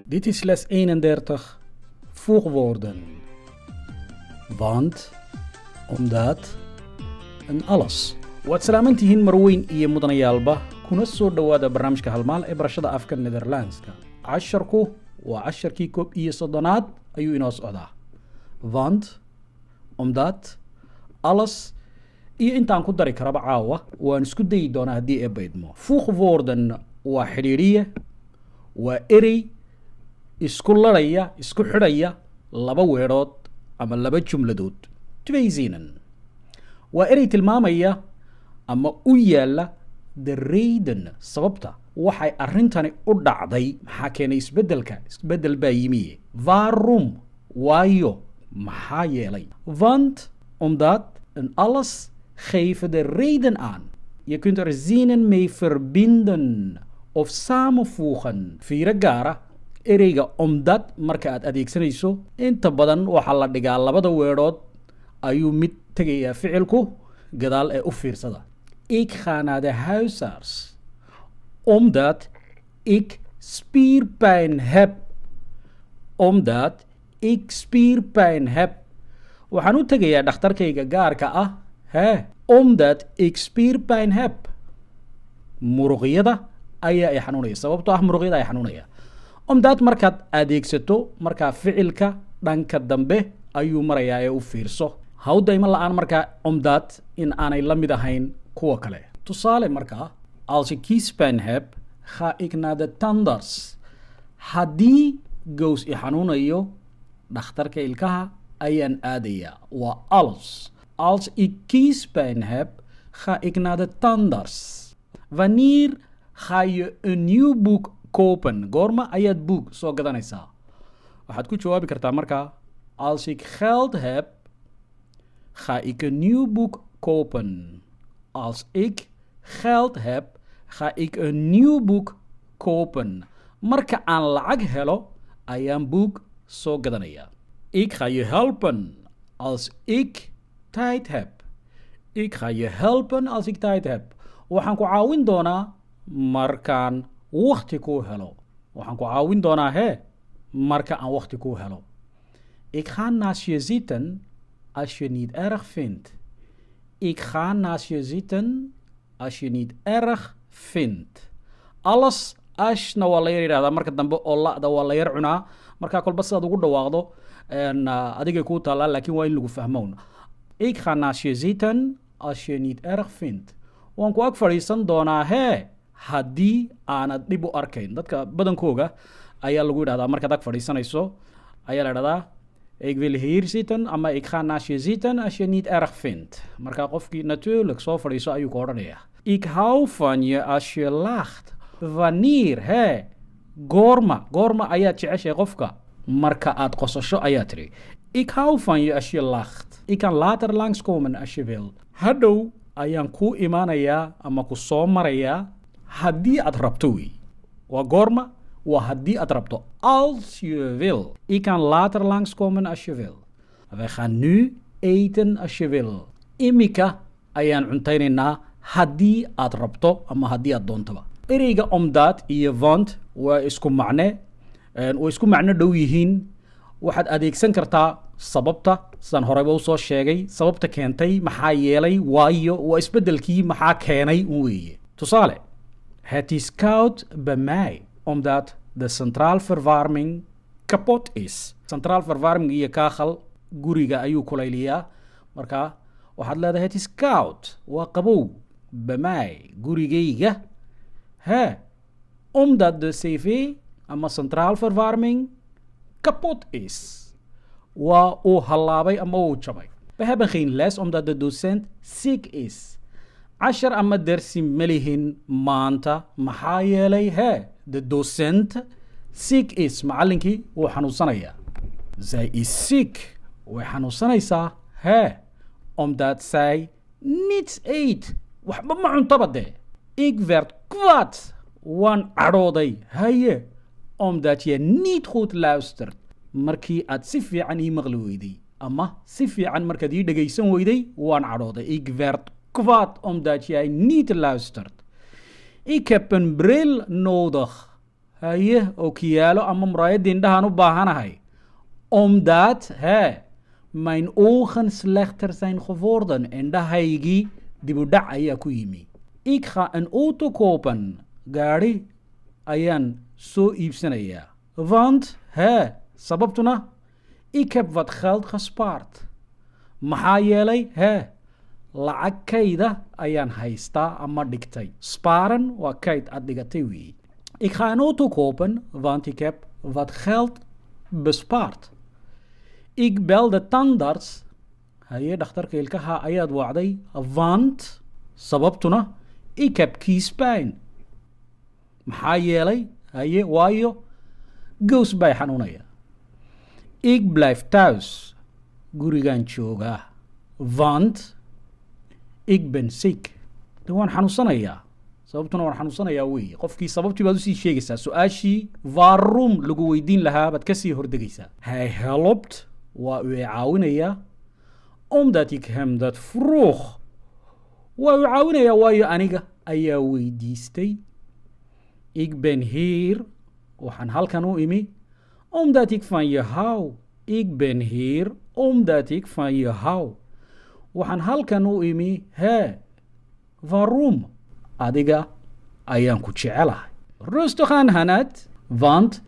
Dit is les 31, voegwoorden. Want, omdat en alles. Waad salaaman tihiin marweyn iyo mudanayaalba, kuna soo dhowaada barnaamijka Halmaal ee barashada afka Nederlandska. Casharku waa casharkii 31aad ayuu inoo socdaa. Want, omdat, alles iyo intaan ku dari karaba caawa waan isku dayi doonaa haddii Eebbe idmo. Voegwoorden waa xidhiidhiye, waa erey isku laraya, isku xidhaya laba weedhood ama laba jumladood. Twee zinnen. Waa erey tilmaamaya ama u yaala de reden, sababta waxay arrintani u dhacday, maxaa keenay isbeddelka, isbeddel baa yimiye. Waarom, waayo, maxaa yeelay. Want, omdat en alles geven de reden aan. Je kunt er zinnen mee verbinden of samenvoegen. Fiiro gaara ereyga omdat marka aad adeegsanayso, inta badan waxaa la dhigaa labada weedhood ayuu mid tegayaa ficilku gadaal ee u fiirsada. Ik ga naar de huisarts omdat ik spierpijn heb. Omdat ik spierpijn heb. Waxaan u tegayaa dhakhtarkayga gaarka ah hee, omdat ik spierpijn heb. Muruqyada ayaa ay xanuunaya, sababtoo ah muruqyada ay xanuunaya. Omdat markaad adeegsato, markaa ficilka dhanka dambe ayuu marayaa ee u fiirso. Ha u daymo la-aan markaa omdat in aanay la mid ahayn kuwa kale. Tusaale markaa: als ik kiespijn heb, ga ik naar de tandarts. Haddii gows i xanuunayo, dhakhtarka ilkaha ayaan aadayaa. Waa als. Als ik kiespijn heb, ga ik naar de tandarts. Wanneer ga je een nieuw boek kopen? Goorma ayaad boek soo gadanaysaa? Waxaad ku jawaabi kartaa markaa: als ik geld heb, ga ik een nieuw boek kopen. Als ik geld heb, ga ik een nieuw boek kopen. Marka aan lacag helo, ayaan boek soo gadanaya. Ik ga je helpen als ik tijd heb. Ik ga je helpen als ik tijd heb. Waxaan ku caawin doonaa markaan wakti kuu helo. Waxaan ku caawin doonaa hee, marka aan wakti kuu helo. Ik ga naast je zitten als je niet erg vindt. Ik ga naast je zitten als je niet erg vindt. Alles ashna waa la yar yidhahdaa marka dambe oo la'da waa la yar cunaa. Markaa kolba sidaad ugu dhawaaqdo adigay kuu taallaa, laakiin waa in lagu fahmown. Ik ga naast je zitten als je niet erg vindt. Waan ku ag fadhiisan doonaa hee, haddii aanad dhib u arkayn. Dadka badankooga ayaa lagu yidhahdaa markaad ag fadhiisanayso ayaa la idhahdaa "Ik wil hier zitten" ama "Ik ga naast je zitten als je niet erg vindt." Marka qofkii "Natuurlijk, soo fadhiiso" ayuu ku odhanayaa. Ik hou van je als je lacht. Wanneer hee, goorma, goorma ayaad jeceshahay qofka? Marka aad qosasho ayaa tiri. Ik hou van je als je lacht. Ik kan later langskomen als je wil. Hadhow ayaan kuu imaanayaa ama ku soo marayaa haddii aad rabto wey. Waa goorma? Waa haddii aad rabto. Als je wil. Ik kan later langskomen als je wil. Wij gaan nu eten als je wil. Imika ayaan cuntaynaynaa haddii aad rabto ama haddii aad doontaba. Ereyga omdat iyo want waa isku macne, way isku macno dhow yihiin. Waxaad adeegsan kartaa sababta, sidaan horeyba usoo sheegay, sababta keentay, maxaa yeelay, waayo, waa isbeddelkii maxaa keenay un weeye. Tusaale: het is koud bij mij omdat de centrale verwarming kapot is. Centrale verwarming iyo kaakhal guriga ayuu kulayliyaa. Marka waxaad leedahay: het is koud, waa qabow, bij mij, gurigayga he, omdat de cv ama centrale verwarming kapot is, waa uu hallaabay ama uu jabay. We hebben geen les omdat de docent ziek is. Cashar ama dersi ma lihin maanta, maxaa yeelay hee, de docent ziek is, macallinkii wuu xanuunsanayaa. Zij is ziek, way xanuunsanaysaa hee, omdat zij niets eet, waxba ma cuntaba dee. Ik werd kwaad, waan cadhooday haye, omdat je niet goed luistert, markii aad si fiican ii maqli weyday ama si fiican markaad ii dhegaysan weyday waan cadhooday. Ik werd kwaad omdat jij niet luistert. Ik heb een bril nodig. Haye, okiyaalo ama muraayadda indhahaan u baahanahay. Omdat, hè, mijn ogen slechter zijn geworden. Indhahaygii dib u dhac ayaa ku yimi. Ik ga een auto kopen. Gaadhi ayaan soo iibsanayaa. Want, hè, sababtuna, ik heb wat geld gespaard. Maxaa yeelay, hè, lacag kayda ayaan haystaa ama dhigtay. Sparen waa kayd aad dhigatay weeye. Ik ga een auto kopen, want ik heb wat geld bespaard. Ik bel de tandarts. Haye, dhakhtarka ilkaha ayaad wacday. Want, sababtuna, ik heb kiespijn. Maxaa yeelay, haye, waayo, gows baa i xanuunaya. Ik blijf thuis. Gurigaan joogaa. Want ik ben ziek. De waan xanuunsanayaa. Sababtuna waan xanuunsanayaa weeye. Qofkii sababtii baad usii sheegaysaa. Su-aashii waarom lagu weydiin lahaa baad kasii hordegaysaa. Hij helpt, waa uu i caawinayaa. Omdat ik hem dat vroeg. Waa uu caawinayaa waayo aniga ayaa weydiistay. Ik ben hier, waxaan halkan u imi. Omdat ik van je hou. Ik ben hier omdat ik van je hou. Waxaan halkan u imi, hee, waarom? Adiga ayaan ku jecelahay. Rustig aan, Hanad, want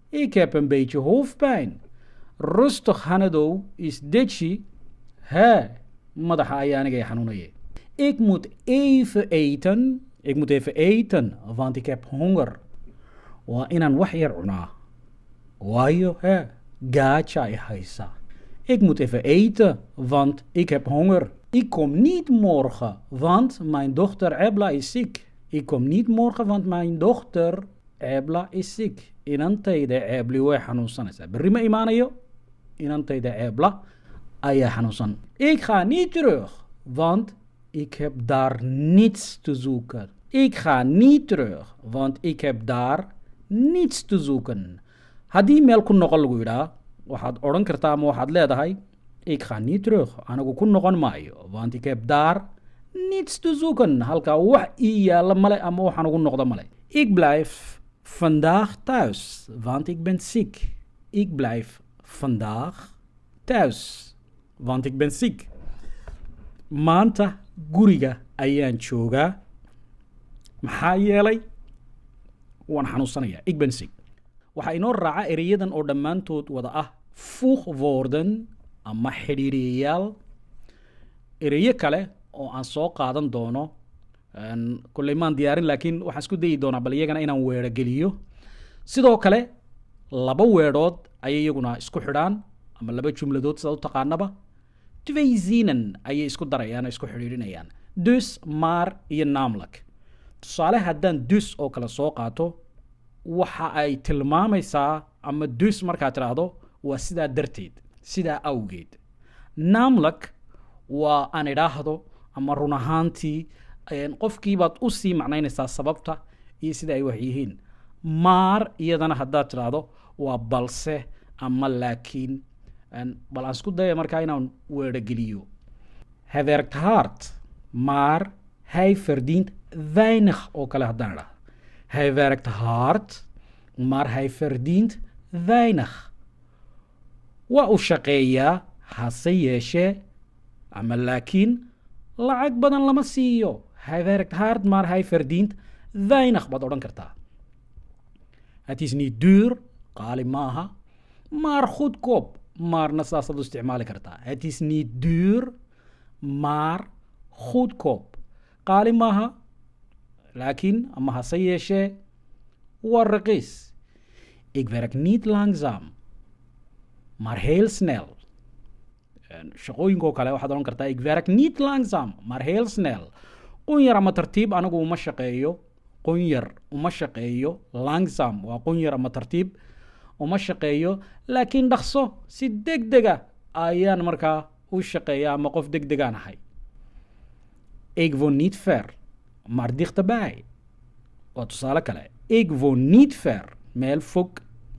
ik heb een beetje hoofdpijn. Rustig, Hanadow, is deji. Hee, madaxa ayaa aniga i xanuunaya. Ik moet even eten. Ik moet even eten, want ik heb honger. Waa inaan wax yar cunaa. Waayo, hee, gaaja i haysa. Ik moet even eten, want ik heb honger. Ik kom niet morgen, want mijn dochter Ebla is ziek. Ik kom niet morgen, want mijn dochter Ebla is ziek. Inantayda Ebli way xanuunsanaysaa. Berri ma imaanayo, inantayda Ebla ayaa xanuunsan. Ik ga niet terug, want ik heb daar niets te zoeken. Ik ga niet terug, want ik heb daar niets te zoeken. Haddii meel ku noqon lagu yidhaa, waxaad odhan kartaa ama waxaad leedahay: ik ga niet terug, anigu ku noqon maayo, want ik heb daar niets te zoeken. Halkaa wax ii yaalla male ama waxaan ugu noqdo male. Ik blijf vandaag thuis, want ik ben ziek. Ik blijf vandaag thuis, want ik ben ziek. Maanta guriga ayaan joogaa, maxaa yeelay waan xanuunsanayaa. Ik ben ziek. Waxaa inoo raaca ereyadan oo dhammaantood wada ah voegwoorden ama xidhiiriyayaal. Ereyo kale oo aan soo qaadan doono kolley maan diyaarin, laakiin waxaan isku dayi doonaa bal iyagana inaan weedho geliyo. Sidoo kale laba weedhood ayay iyaguna isku xidhaan ama laba jumladood, sidaad u taqaanaba. Twee zinnen ayay isku darayaan oo isku xidhiidhinayaan: dus, maar iyo namelijk. Tusaale, haddaan dus oo kale soo qaato, waxa ay tilmaamaysaa ama dus markaad tidhaahdo waa sidaa darteed, sidaa awgeed. Namelijk waa aan idhaahdo ama run ahaantii. Qofkiibaad usii macnaynaysaa sababta iyo sida ay wax yihiin. Maar iyadana haddaad tidhaahdo waa balse ama laakiin. Bal aan isku daya markaa inaan weerogeliyo. Hij werkt hard, maar hij verdient weinig oo kale haddaan idhaahdo. Hij werkt hard, maar hij verdient weinig. Waa uu shaqeeyaa, hase yeeshee ama laakiin lacag badan lama siiyo. Hij werkt hard, maar hij verdient weinig baad odhan kartaa. Het is niet duur, qaali maaha, maar goedkoop. Maarna saasaad u isticmaali kartaa. Het is niet duur, maar goedkoop. Qaali maaha, laakiin ama hase yeeshee waa raqiis. Ik werk niet langzaam, maar heel snel. Shaqooyinkoo kale waxaad odhan kartaa: ik werk niet langzaam, maar heel snel. Qunyar ama tartiib anigu uma shaqeeyo. Qunyar uma shaqeeyo. Langzaam waa qunyar ama tartiib uma shaqeeyo, laakiin dhaqso, si deg dega ayaan markaa u shaqeeya ama qof deg degaan ahay. Ik woon niet ver, maar dichterbij. Waa tusaale kale. Ik woon niet ver, meel fog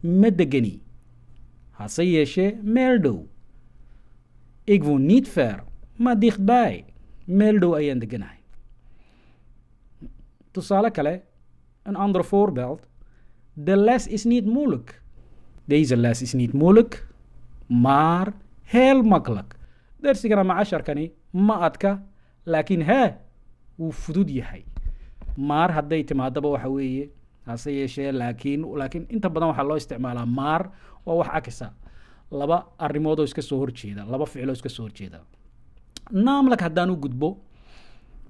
ma degani, hase yeeshee meel dhow. Ik woon niet ver, maar dichtbij. Meel dhow ayaan deganahay. Tusaale kale, een ander voorbeeld: de les is niet moeilijk. Deze les is niet moeilijk, maar heel makkelijk. Darsigan ama casharkani ma adka, laakiin hee, wuu fudud yahay. Maar hadday timaadaba, waxa weeye hase yeeshee, laakiin inta badan waxaa loo isticmaalaa maar waa wax cakisa, laba arrimood oo iska soo horjeeda, laba ficiloo iska soo horjeeda. Namelijk haddaan u gudbo,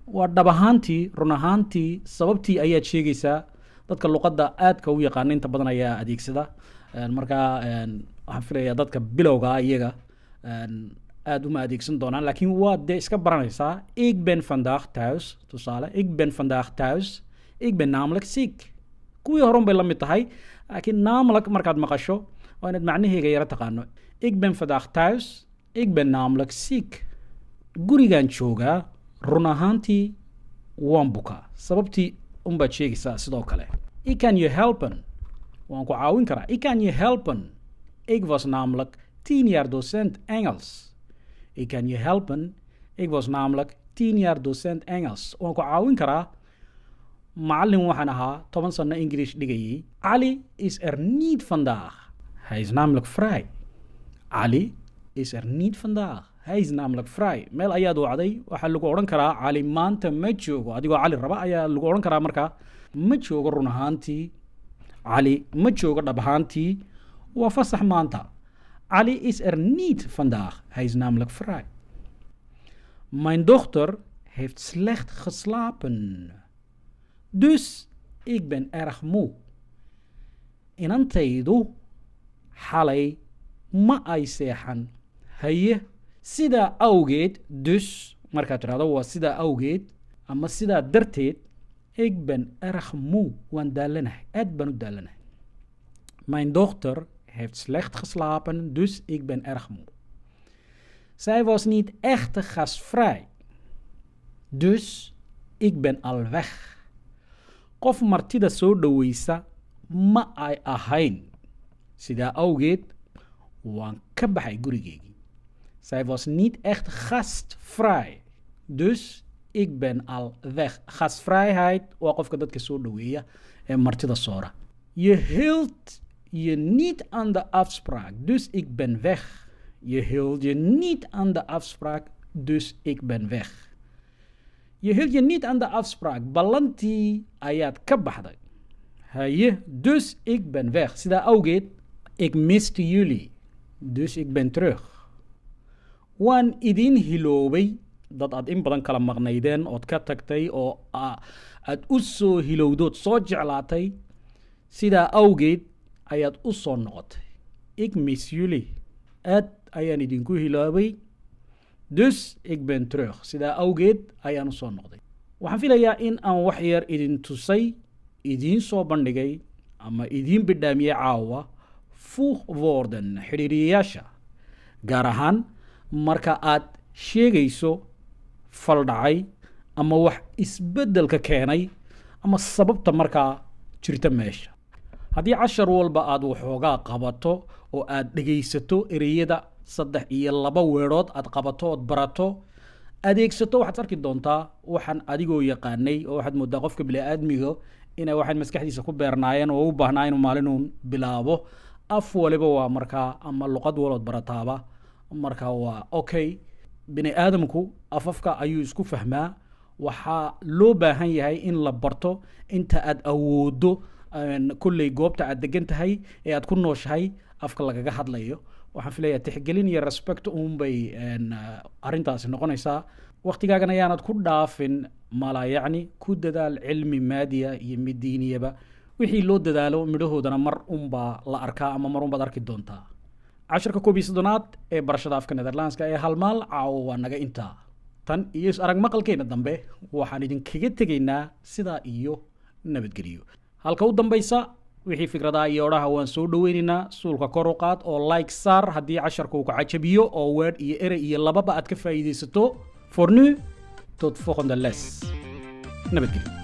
waa dhab ahaantii, run ahaantii, sababtii ayaad sheegaysaa. Dadka luqadda aadka u yaqaana inta badan ayaa adeegsada. Markaa waxaan filayaa dadka bilowga ah iyaga aada uma adeegsan doonaan, laakiin waad dee iska baranaysaa. Ik ben vandaag thuis. Tusaale, ik ben vandaag thuis. Ik ben namelijk ziek. Kuwii horun bay la mid tahay, laakiin namelijk markaad maqasho waa inaad macnaheega yaro taqaano. Ik ben vandaag thuis, ik ben namelijk ziek. Gurigaan joogaa, run ahaantii waan bukaa. Sababtii unbaad sheegaysaa. Sidoo kale, ik kan je helpen, waan ku caawin karaa. Ik kan je helpen, ik was namelijk 10 jaar docent Engels. Ik kan je helpen, ik was namelijk 10 jaar docent Engels. Waan ku caawin karaa, macallin waxaan ahaa 10 sano English dhigayay. Ali is er niet vandaag, hij is namelijk vrij. Ali is er niet vandaag, hij is namelijk vrij. Meel ayaad wacday, waxaa lagu odhan karaa Cali maanta ma joogo. Adigoo Cali raba ayaa lagu odhan karaa markaa ma joogo. Run ahaantii Cali ma joogo, dhab ahaantii waa fasax maanta. Ali is er niet vandaag, hij is namelijk vrij. Mijn dochter heeft slecht geslapen, dus ik ben erg moe. Inantaydu xalay ma ay seexan, haye, sidaa awgeed. Dus markaad tidhahdo waa sidaa awgeed ama sidaa darteed. Ik ben erg moe, waan daalanahay, aad baan u daalanahay. Mijn dochter heeft slecht geslapen, dus ik ben erg moe. Zij was niet echt gastvrij, dus ik ben al weg. Qof martida soo dhoweysa ma ay ahayn, sidaa awgeed waan ka baxay gurigeygii. Zij was niet echt gastvrij, dus ik ben al weg. Gastvrijheid waa qofka dadka soo dhoweeya ee martida soora. Je hield je niet aan de afspraak, dus ik ben weg. Je hield je niet aan de afspraak, dus ik ben weg. Je hield je niet aan de afspraak, ballantii ayaad ka baxday, haye, dus ik ben weg, sidaa awgeed. Ik miste jullie, dus ik ben terug. Waan idin hiloobay. Dad aad in badan kala maqnaydeen ood ka tagtay oo aad u soo hilowdood soo jeclaatay, sidaa awgeed ayaad u soo noqotay. Ik mis jullie, aad ayaan idinku hiloobay, dus ik ben terug, sidaa awgeed ayaan u soo noqday. Waxaan filayaa in aan wax yar idin tusay, idiin soo bandhigay ama idiin bidhaamiyey caawa voegwoorden, xidhiiriyayaasha, gaar ahaan marka aad sheegayso fal dhacay ama wax isbeddelka keenay ama sababta markaa jirta meesha. Haddii cashar walba aad waxoogaa qabato oo aad dhegaysato, ereyada saddex iyo laba weedhood aad qabato ood barato, adeegsato, waxaad arki doontaa waxaan adigoo yaqaanay oo waxaad moodaa qofka bini-aadmiga inay waxaan maskaxdiisa ku beernaayeen oo u baahnaa inuu maalinuu bilaabo. Af waliba waa markaa ama luqad walood barataaba markaa waa okay. Bini aadamku afafka ayuu isku fahmaa. Waxaa loo baahan yahay in la barto inta aad awoodo. Kolley goobta aad degan tahay ee aad ku nooshahay afka lagaga hadlayo, waxaan filayaa tixgelin iyo respect uunbay arrintaasi noqonaysaa. Waktigaagan ayaanad ku dhaafin malaa yacni, ku dadaal cilmi maadiya iyo mid diiniyaba. Wixii loo dadaalo midhahoodana mar unbaa la arkaa ama mar unbaad arki doontaa. Casharka 31aad ee barashada afka Nederlandska ee Halmaal caawo waa naga intaa. Tan iyo is arag maqalkeena dambe, waxaan idinkaga tegaynaa sidaa iyo nabadgeliyo. Halka u dambaysa, wixii fikradaha iyo odhaha waan soo dhaweynaynaa. Suulka kor u qaad oo like saar haddii casharka uu ku cajabiyo oo weedh iyo erey iyo lababa aad ka faa'iidaysato. Voor nu, tot volgende les. Nabadgelyo.